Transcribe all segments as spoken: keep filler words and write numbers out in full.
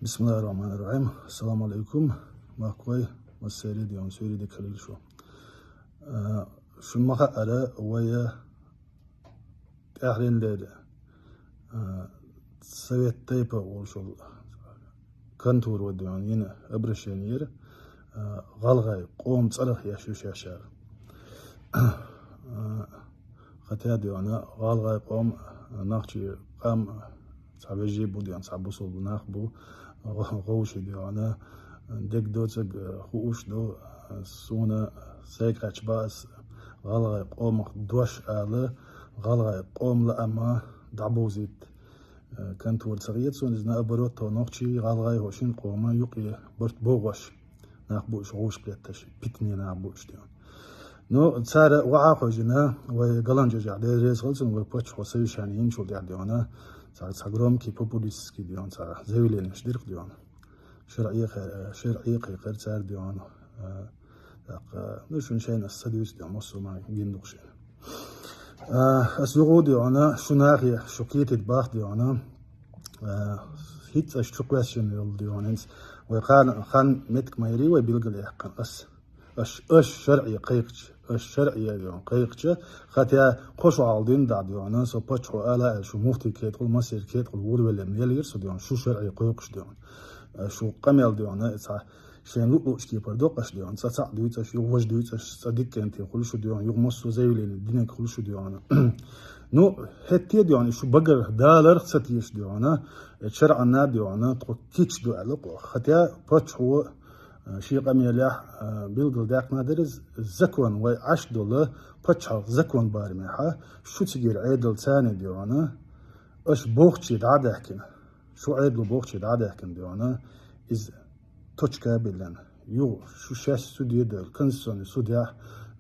Бисмиллахир-рахманир-рахим. Ассаламу алейкум. Махкой, массери дион, сури де калил шо. Э, шун маха ара вая тяхрин леда. Э, Совет тайпа волшул контур вадион, ин обращение, э, галгай, къом царах яшу шашар. Э, Хотя диона, гӀалгӀай къом, нахчи къам, цхьа вежи бу диона, цхьа бусулба нах бу, гӀо-, гӀовши диона, дег доцаг хууш ду, суна сайкач баас, гӀалгӀай къомах дош ала, гӀалгӀай къом лаама дӀабузит, контур ца гӀецун, из наоборот, то нохчи гӀалгӀай хошин къома юкъе барт богӀаш. Нах буш гӀуш кхетташ, питне нах буш дион. Ну, цара ваха хожина, вай галанжажа дерез холцун, вай поч хо совещание инчул дя диона, цара ца громкий популистский дион, цара заявление шдирк дион. Шаръи хе-, шаръи хе-, хер цар дион. Э, так, э, ну, шун шейна садюс дион, мусулман гиндук шейна. Э, ас югу диона, шунахи, шукитит бах диона. Э, хит ас чуквесшин йол диона, инс. Вай хан, хан метк майри, вай билгал яхкан ас. Аш, аш шаръи кайкч, аш шаръи дион кайкч. Хотя, хошу алдин да диона, со пачхо ала, шу муфти кетхул, масир кетхул, вурвелем, елгир со дион, шу шаръи кайкч дион. Э, шу камел диона, ца, шен лук лучки пардок аш дион, ца, ца, дуйцаш, ю, вож дуйцаш, ца, диккенти, хулшу дион, ю, массу заявление, динек хулшу диона. Ну, хетте диона, шу багар, далар, ца, тиеш диона, э, шаръана диона, тхо кич ду алук. Хотя, пачхо, Э, ши къамелехь, э, билгал дакъна дерез закон вай Ӏаш дола пачхьалкх закон бармехьа, шу цигир Ӏедал цани диона, аш бохчи дӀадахкина. Шу Ӏедал бохчи дӀадахкина диона, из точка билан. Ю, шу шаш суде дал, конституционный судья,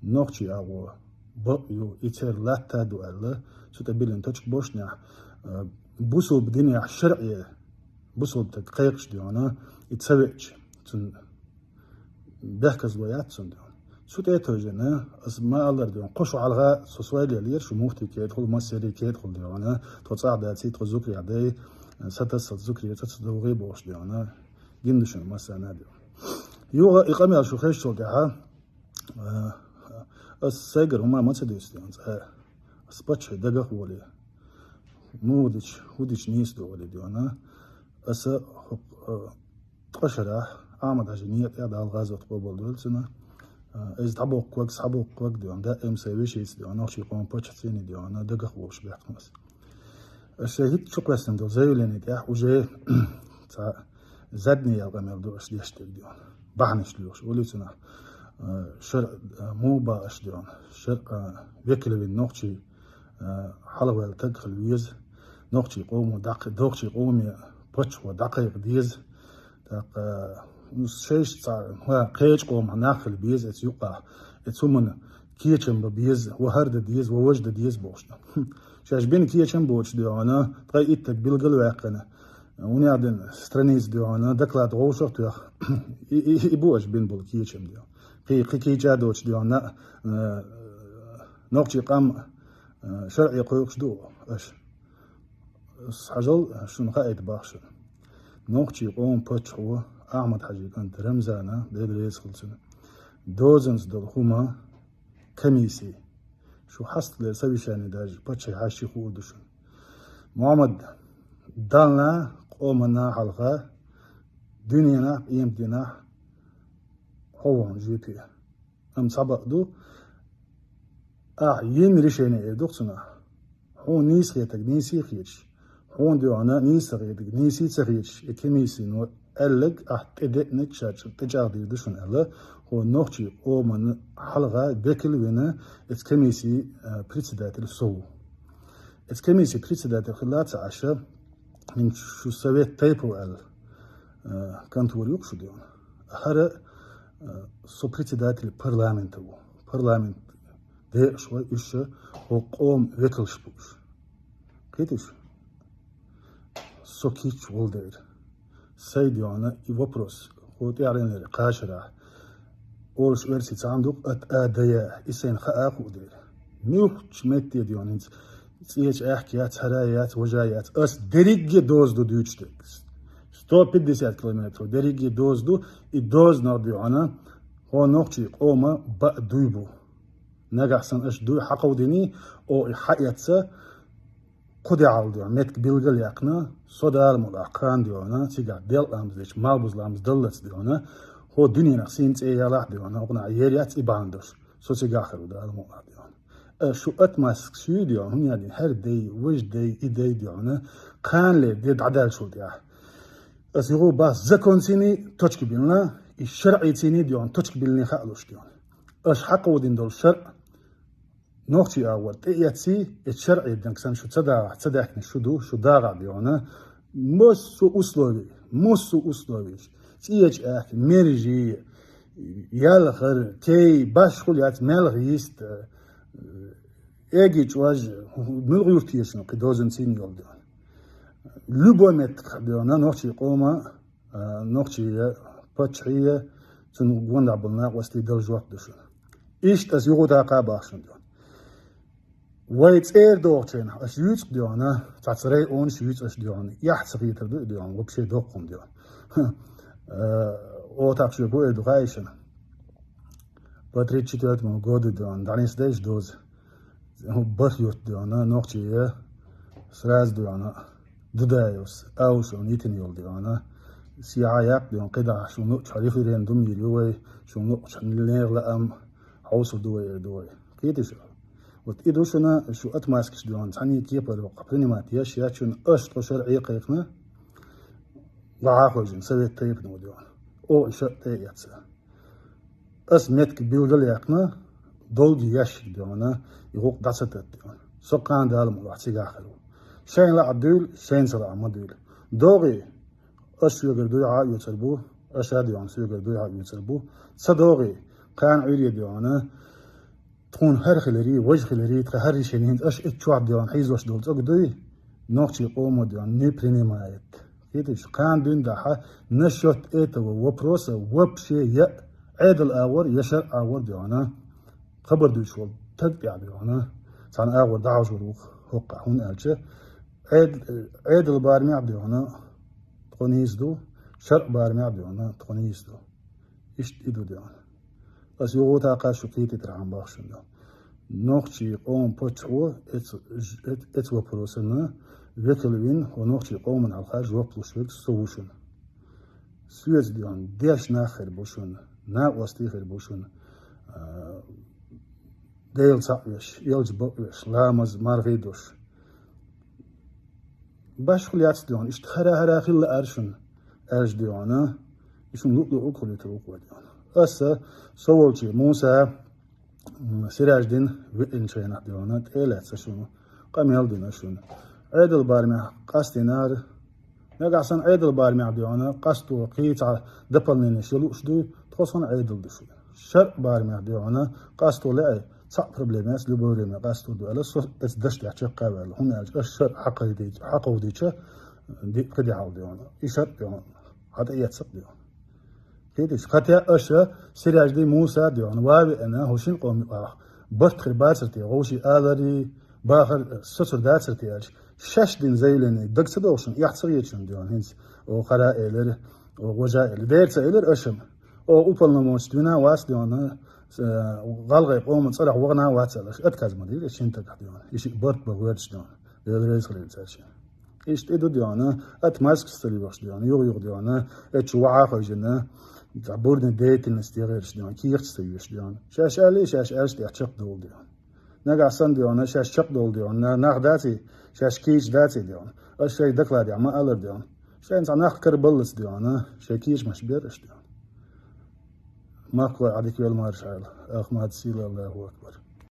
нохчи агъо, бо, ю, и цер латта ду алла, цу та билан точка бошнях, э, бусулб динях шаръе, бусулб так кайкш диона, и цавеч, цун бехказло яц цун диона. Цу тӀе тожена, ас ма аллар диона, кхо шу хьалха со свайлел ер, шу муфти кетхул, масери кетхул диона, тхо цӀа даци, тхо зукри дай, сатасал зукри, цаца довгӀи бохш диона, гиндушин масана диона. Юга и къамел шу хешчул тӀехьа, э, ас сайгар ума маца дюс диона, э, ас пачхи дагах воли. Мудич, худич нийс довали диона. Аса, э, Ткъа шарахь, Ахьмад-Хьажи ният я Дала гӀазот къобал дойла цуьнан. Иза дӀабоккхаг, схьабоккхаг диона, даим сайн вешийца диона, нохчий къоман паччахь цӀийне диона, дагах вовш баьхкинас. Аса хӀитта чу кхоьссина долу заявление тӀехь уже цхьа задний ял къамел ду аш деш дерг диона. Бахьанаш лоьхуш, улицунах, э, шар, э, муха ба аш диона, шар, э, векалвин нохчий, э, хьалаваьлла таг хила веза, нохчий къомо даккха, нохчий къоме паччахьо дӀакхайкха деза. ТӀаккха, ну, шайша цхьа, ха, кхечу къомах нах хила беза эца юкъахь, эца хӀуманна кечам бан беза, ва хӀара дан деза, ва важа дан деза бохуш ду. Шаьш бина кечам боцуш дуьхьана, ткъа иттаг билгал а ваьккхина, унехдина страница дуьхьана, доклад гӀовшах а тоьхна, и, и, и бу аша бина болу кечам дуьхьана. Кхи, кхи кийча а доцуш дуьхьана, э, нохчий къам, э, шаръе кхойкхуш ду аша. Ас хьажал, шуна хаийта бахша. Нохчий къоман паччахьо Ахьмад-Хьажин кӀанта Рамзана, Дела реза хуьлу цунна, дозанца долу хӀума комиссий. Шу хьастале совещание даже паччахьан хьаьшшиъ хуур ду шуна. Мухьаммад, Далла, къоманна хьалха, дуьненахь, къематдийнахь хьо вахана жоьпе. Амма цхьа бакъ ду, ахь йина решение эр ду-кх цунах. Хьуна нийса хетаг нийса а хеташ, хьуна дуьхьана нийса хетаг нийса а ца хеташ, и комиссино аьлларг ахь тӀедеъниг ша тӀечӀагӀдийр ду шуна аьлла, хьо нохчий къоман хьалха векал а вина, эца комиссий, а, председатель со ву. Эца комиссий председатель хилла ца Ӏаша, хӀинца шу совет тайпов аьлла, а, контора ю-кх шу дуьхьана. ХӀара, а, со председатель парламента ву. Парламент декъаш вай уьш, хӀокху къоман векалш бу уьш. Кхетий шу? Со кийча волу дера. Сайн дуьхьана и вопрос, хӀо тӀаьхьаренара кхачарахь, олуш версий цхьаьна ду-кх, ат а дая, и сайна хаа а хуу дера. Муьлххачу метте дуьхьана хӀинца цӀеча аьхка яц, хӀара яц, важа яц. Ас дерригге доза ду дуьйцуш дерг. сто пятьдесят километров дерриге доза ду, и дозанах, дий хьона, хьо нохчий къома баа дуй бу. Нагахь санна аша дуй хьакховдийний, о, и хьаэцна, кху дехьал, дий хьона, меттиг билгал яьккхина, со Дала мукъалахь кхана, дий хьона, цигахь делкъа ламаз дича, малхбуза ламаз даллалц, дий хьона, хьо дуьненах сийна цӀе ялахь, дий хьона, хьуна ер яц и бахьана долуш. Со цигахь хир ву, Дала мукъалахь, дий хьона. Э, шу отмазкаш ю, дий хьона, хӀунда аьлча хӀара дай, важа дай, и дай, дий хьона, кханале де дӀадаьллачул тӀаьхьа. Аса юха бах, законцийний точка биллина, и шарӀийцийний, дий хьона, точка биллиний хаалуш, дий хьона. Аша хьакховдийна долу шарӀ нохчий агӀор тӀеэцций, и шарӀий динах санна шу ца дагӀахь, ца даьхкина шу ду, шу дагӀахь, дий хьона, массо условий, массо условий, цӀеча аьхка, мержий, ялхар, кей, башхула яц, маьлха йист, эгий чӀож, муьлха юрт ешна, кхин дозанцийна йолу, дий хьона. Любой меттиг, дий хьона, нохчий къома, а, нохчий я, паччахьий я, цунна гондахь болу накъостий дала жоп ду шуна. Иштта аса юха даккха бах шуна, дий хьона. Вай цӀера дохучу хенахь, аша юьйцу, дий хьона, цхьацца районаш юьйцу аша, дий хьона, эхь ца хетар ду, дий хьона, вообще доккха хӀума, дий хьона. Э, оха тахча бу эр ду хаий шуна. По тридцать четвёртому году, дий хьона, дӀанисдеш доза. Бархьа юрт, дий хьона, нохчий я, сразу, дий хьона, Дудаевс, Аушевна йитина йолу, дий хьона, сехьа яккха, дий хьона, кхидӀа шуна луъучу референдум йийр ю вай, шуна луъучу нехан лаам хьовсур ду вай, эр ду вай. Кхетий шу? Вот и ду шуна шу отмазкаш, дий хьона, цхьаьний кепара принимать еш, яц шуна, аша тхо шарӀе кхайкхина, ва хьахойжина, совет тайпано, дий хьона. О, и шарӀ тӀеэцна. Ас меттиг билгал яьккхина, долгий ящик, дий хьона, и гӀуллакх дӀа ца тата, дий хьона. Со кхана Дала мукъалахь цигахь хир ву. Шайна лаахь дуьйла, шайна ца лаахь ма дуьйла. ДогӀий, ас соьгара дуй хьа а оьцур бу, аша, дий хьона, соьгара дуй хьа а оьцур бу. Ца догӀий, кхана Ӏуьйре, дий хьона, тхуна хӀара хиларий, важа хиларий, тхан хӀара решени хӀинца аша итт чохь, дий хьона, хьийзош долу цӀог дуй, нохчий къомо, дий хьона, не принимает. Кхетий шу, кхана дуьйна дахьа, насчёт этого вопроса вообще я Ӏедал агӀор, я шарӀ агӀор, дий хьона, хабар дуьйцуш волу таг тӀехь, дий хьона, цхьана агӀор дӀахьожур ву хӀокхахь, хӀунда аьлча Ӏед-, Ӏедал барамехь, дий хьона, тхо нийса ду, шарӀ барамехь, дий хьона, тхо нийса ду. Иштта и ду, дий хьона. Ас юха тӀаккха шу кхетийтархьама бах шуна. Нохчий къоман паччахьо эц-, эц-, эц вопросана векал вина, хӀо нохчий къоман хьалха жоп луш верг со ву шуна. Соьца, дий хьона, дешна нах хир бу шуна, накъостий хир бу шуна, а, Дела цхьаъ веш, элча бакъ веш, ламаз, мархий долуш. Башхула яц, дий хьона, иштта хӀара-хӀара хила лаьара шуна, аьлча, дий хьона, и шуна луъу-луъург хуьлуьйтур ву-кх вай, дий хьона. Аса, со волчу Муса, м, Сираждин веъначу хенахь, дий хьона, тӀе а лаьцна шуна къамел дина шуна. Ӏедал барамехь къастийнера, нагахь санна Ӏедал барамехь, дий хьона, къасто кхин цхьа дополненеш ян лууш дуй, тхо санна Ӏедал ду шуна. ШарӀ барамехь, дий хьона, къасто лаьа, цхьаъ проблема яц, любое время къасто ду аьлла, со эцу дашна тӀехь чекх а ваьлла. ХӀунда аьлча аса шарӀ хьакхайдийча, хьакховдийча, ди-, кхидӀа хьал, дий хьона, и шарӀ, дий хьона, хьан тӀеэцна-кх, дий хьона. Кхетий шу, хӀаьта аша Сиражди Муса, дий хьона, ван а веана, хӀокху шина къоман юкъахь барт хир бацара те, вовшийн аларий, бахар сацур дацара те аьлча, шаьш дина заявлени дага ца догӀу шуна, эхь ца хета шуна, дий хьона, хӀинца, о, хӀара а элира, о, важа а элира. Дера ца элира аша-м. О, уполномоченный вина а вац, дий хьона, с-, э, гӀалгӀай къоман цӀарах вахана а вац аьлла, аша отказ ма дийра шина тагахь, дий хьона. И шиъ барт бан гӀоьрташ, дий хьона. Дела реза хуьлийла цаьршинна. Иштта и ду, дий хьона, отмазкаш ца лоьхуш, дий хьона, юха-юха, дий хьона, эцу чу ван а хевшина, цхьа бурный деятельность ян гӀерташ, дий хьона, кехаташ ца йоьшуш, дий хьона. Шаьш аьллий, шаьш аьллачу тӀехь чекхдовлу, дий хьона. Нагахь санна, дий хьона, шаьш чекхдовлу, дий хьона, нах даций, шаьш кийча даций, дий хьона. Аша шайн докладехь ма аллара, дий хьона. Шайна цхьа нах карабаллалц, дий хьона, шайн кийчамаш бера аша, дий хьона. Махкахой, Ӏадика велла, марша Ӏойла. Ахмад, сила, Аллаху акбар.